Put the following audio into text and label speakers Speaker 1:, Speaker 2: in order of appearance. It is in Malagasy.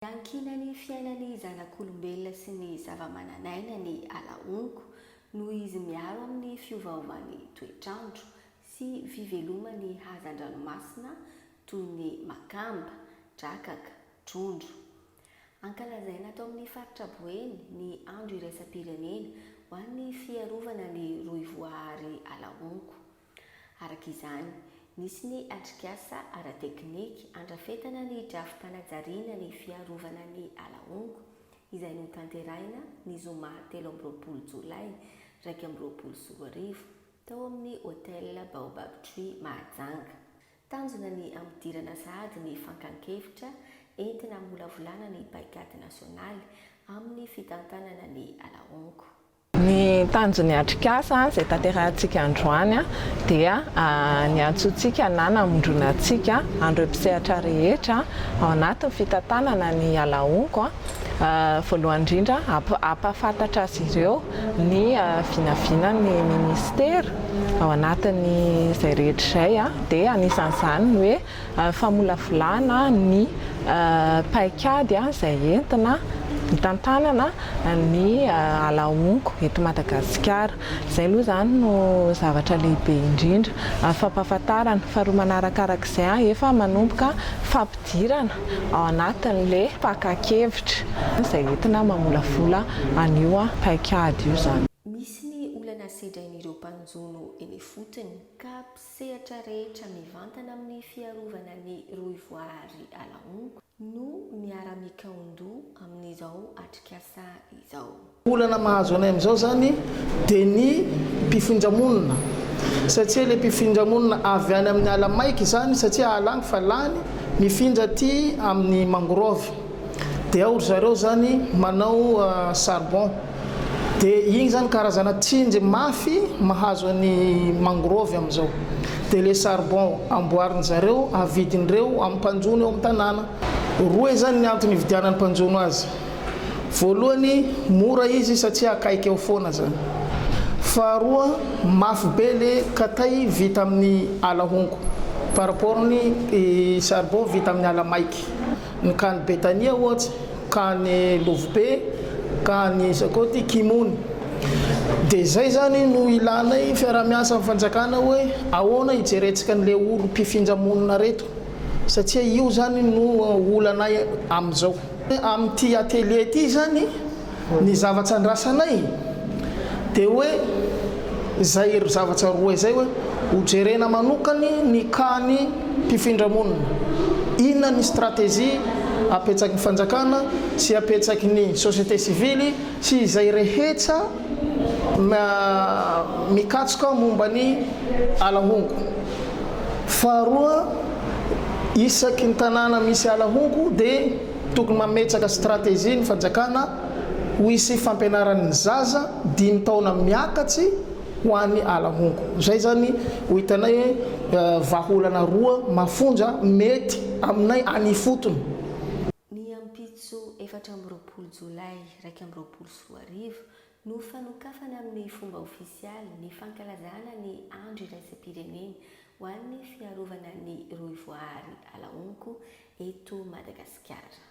Speaker 1: Iankinan'ny fiainan'ny zanak'olombelona sy ny zavamananaina ny ala honko noho izy miaro amin'ny fiovaovan'ny toetr'andro sy fiveloman'ny hazan-dranomasina toy ny makamba, drakaka, trondro. Ankalazaina ato amin'ny faritra Boeny ny Andro iraisam-pirenena ho an'ny fiarovana ny rohivoahary ala honko. Araka izany, nisy ny atrikasa ara-teknika handrafetana ny drafi-panajariana ny fiarovana ny ala honko, izay notanterahina ny zoma 23 jolay 2021, tao amin'ny Hotel Baobab Tree Mahajanga. Tanjona ny hampidirana sahady ny fankan-kevitra entina hamolavolana ny paikady nasionaly amin'ny fitantanana ny ala honko.
Speaker 2: Ny tanjon'ny atrikasa izay tanterahantsika androany dia ny antsointsika na namondronantsika an'ireo mpisehatra rehetra ao anatin'ny fitantanana ny ala honko. Voalohany indrindra, hampahafantatra azy ireo ny vinavinan'ny minisitera ao anatin'izay rehetra izay dia anisan'izany ny hoe famolavolana ny paikady izay entina hitantanana ny ala honko eto Madagasikara. Izay aloha izany no zavatra lehibe indrindra, fampahafantarana. Faharoa manarakarak'izay, efa manomboka fampidirana ao anatin'ilay fakan-kevitra izay entina mamolavola an'io paikady io izany.
Speaker 1: Misy ny olana sedrain'ireo mpanjono eny ifotony ka Sehatra rehetra mivantana amin'ny fiarovana ny rohivoahary ala honko no miara-mikaondoha amin'izao atrikasa izao.
Speaker 3: Olana mahazo anay amin'izao izany dia ny mpifindramonina satria ilay mpifindramonina avy any amin'ny ala maiky izany satria ala agny fa lany mifindra aty amin'ny mangrove dia ao ry zareo izany manao charbon. Dia igny zany karazana tsindry mafy mahazo an'i mangrove amizao. Dia le charbon amboarin zareo avidin'ireo amin'ny mpanjono eo amin'ny tanàna. Roe zany ny antony ividianan'ny mpanjono azy. Voalohany mora izy satria akaiky eo foana zany. Faharoa mafy be le katay vita amin'ny ala honko par rapport ny charbon vita amin'ny ala maiky. Ny cas ny Betania ohatsy, cas ny Lovobe, cas ny iza koa ty Kimony. Dia izay zany no ilanay fiaraha-miasa amin'ny fanjakana hoe ahoana hijerentsika an'le olo mpifindra monina reto satria io zany no olanay amin'izao. Amin'ity atelier ity zany Ny zavatra andrasanay dia hoe izay zavatra roa izay hoe ho jerena manokany ny cas-ny mpifindra monina. Inona ny stratégie apetsaky ny fanjakana sy apetsaky ny société civile sy izay rehetra mikatsoka momba ny ala honko. Faharoa, isaky ny tanàna misy ala honko dia Tokony mametraka stratégie ny fanjakana ho hisy fampianarany ny zaza dimy taona miakatsy ho any ala honko. Zay zany ho hitanay hoe vahaolana roa mafonja mety aminay any ifotony.
Speaker 1: Ny ampitso 24 jolay 2021 no fanokafana amin'ny fomba ofisialy ny fankalazana ny Andro iraisam-pirenena ho an'ny fiarovana ny rohivoahary ala honko eto Madagasikara.